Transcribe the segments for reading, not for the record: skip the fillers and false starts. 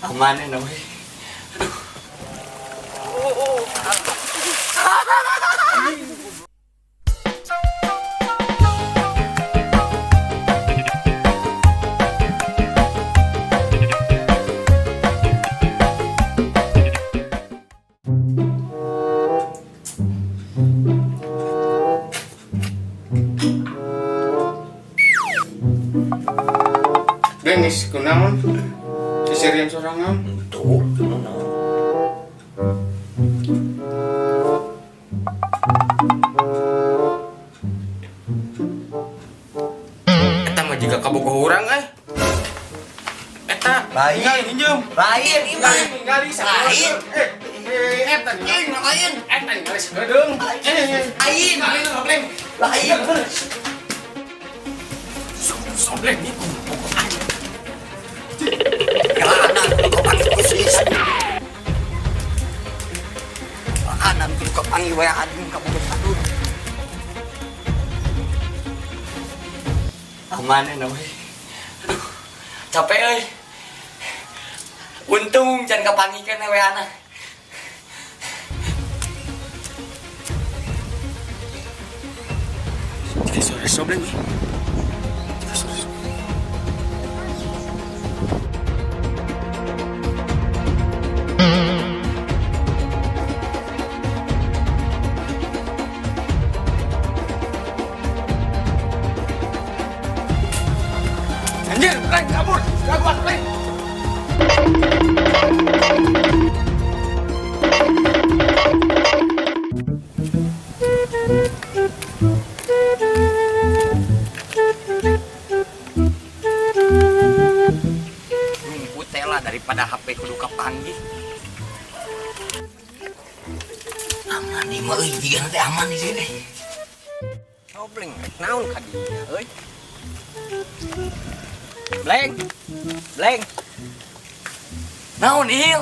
Aman na we. Aduh. Oh. Geus kunaon? Sisirian sorangan. Tuh, naon? Eta mah jiga kabogoh urang euy. Eta Lain. Ningali minjem. Lain ieu mah. Ningali Lain. Eh, eta Lain, lain. Eta ningali sagedeung. Eh, Lain. ningali sobleng. Lain. Sobleng ieu kabogoh aing. Kelanan kudu kapanggih ku si Kelanan kudu kapanggih wae adu kabogoh sadul. Aman na we. Aduh, capek euy. Untung can kapanggihkeun we anak. Jika sore sobleng ih. Jika sore. Anjir, Leng, kabur. Jagoan, Leng. Nyumput teh lah daripada HP kudu kapanggih. Aman nih mah euy, jiga teh aman di sini. Sobleng rek naon ka dinya euy. Bleng. Bleng. Naon il?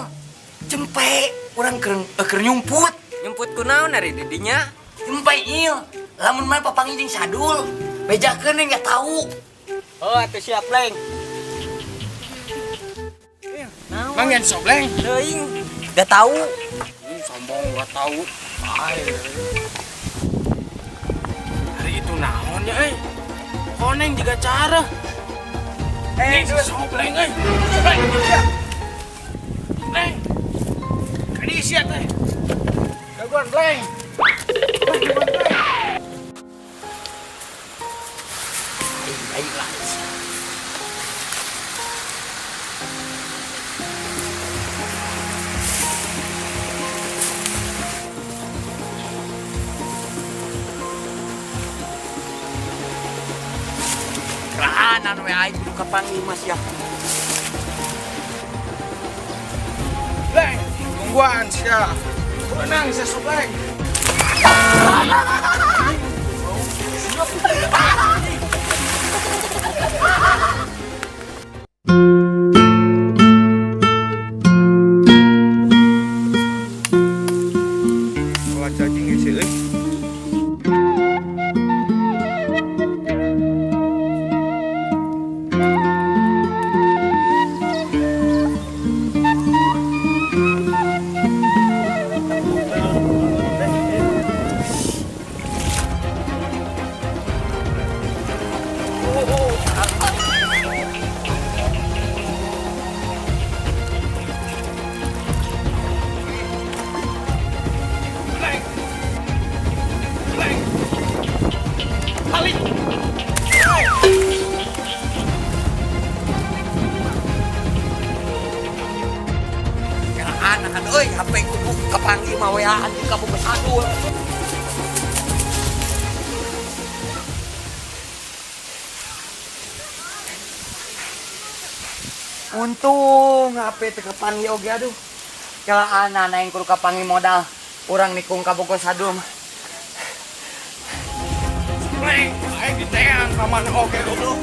Cempe, urang keur nyumput. Nyumput ku naon ari di dinya? Cempe il. Lamun mah papanggih jeung Sadul, bejakeun we nggak tahu. Oh, atuh siap, Bleng. Naon? Mang yan sobleng. Teuing. Gak tahu. Sombong gak tahu. Ay. Hari itu naon ya euy? Koneng juga cara. Eh, si sobleng euy. Sobleng. Bleng. Kadi sia teh. Jagoan Bleng. Jagoan Bleng. Ayo lah. Kerahanan we aing kudu kapanggih Mas ya. Bleng, tungguan sia. Menang sia sobleng. Wah, cacing geus euy. Bleng. Bleng. Balik. Kerahanan euy, HP kudu kapanggih mah wean jeung kabogoh Sadul. Untung HP teu kapanggih oge aduh. Kelahanan aing kudu kapanggih modal urang nikung kabogoh Sadul mah. Bleng, aing diteang ka mana oge goblok.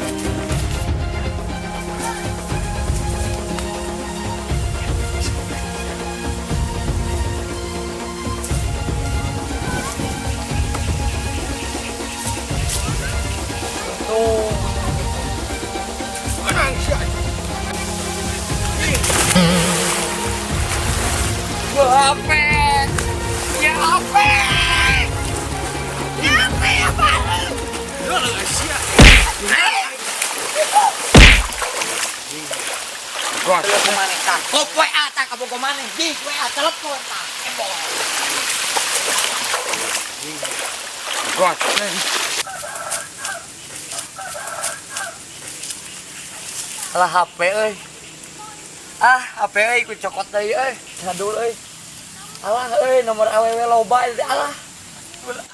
Tuh. Menang sia. God. Kabogoh maneh tah. Kop WA tah kabogoh maneh. Di WA telepon tah. Eboh. God. Alah HP euy. Ah, HP euy ku cokot deui euy. Sadul euy. Alah euy nomor awewe loba euy. Alah.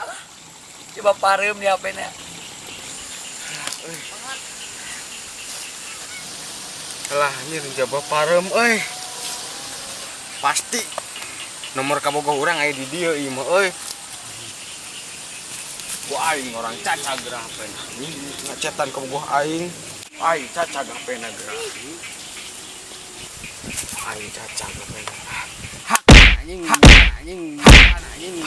Alah. Coba pareum di HP nya. Alah anjir jaba pareum euy. Pasti nomor kabogoh urang aya di dieu ieu mah euy. Ku aing orang cacag geura HP-na. Anjing ngacetan kabogoh aing. Aing cacag HP-na geura. Aing cacag HP-na. Hak anjing anjing anjing.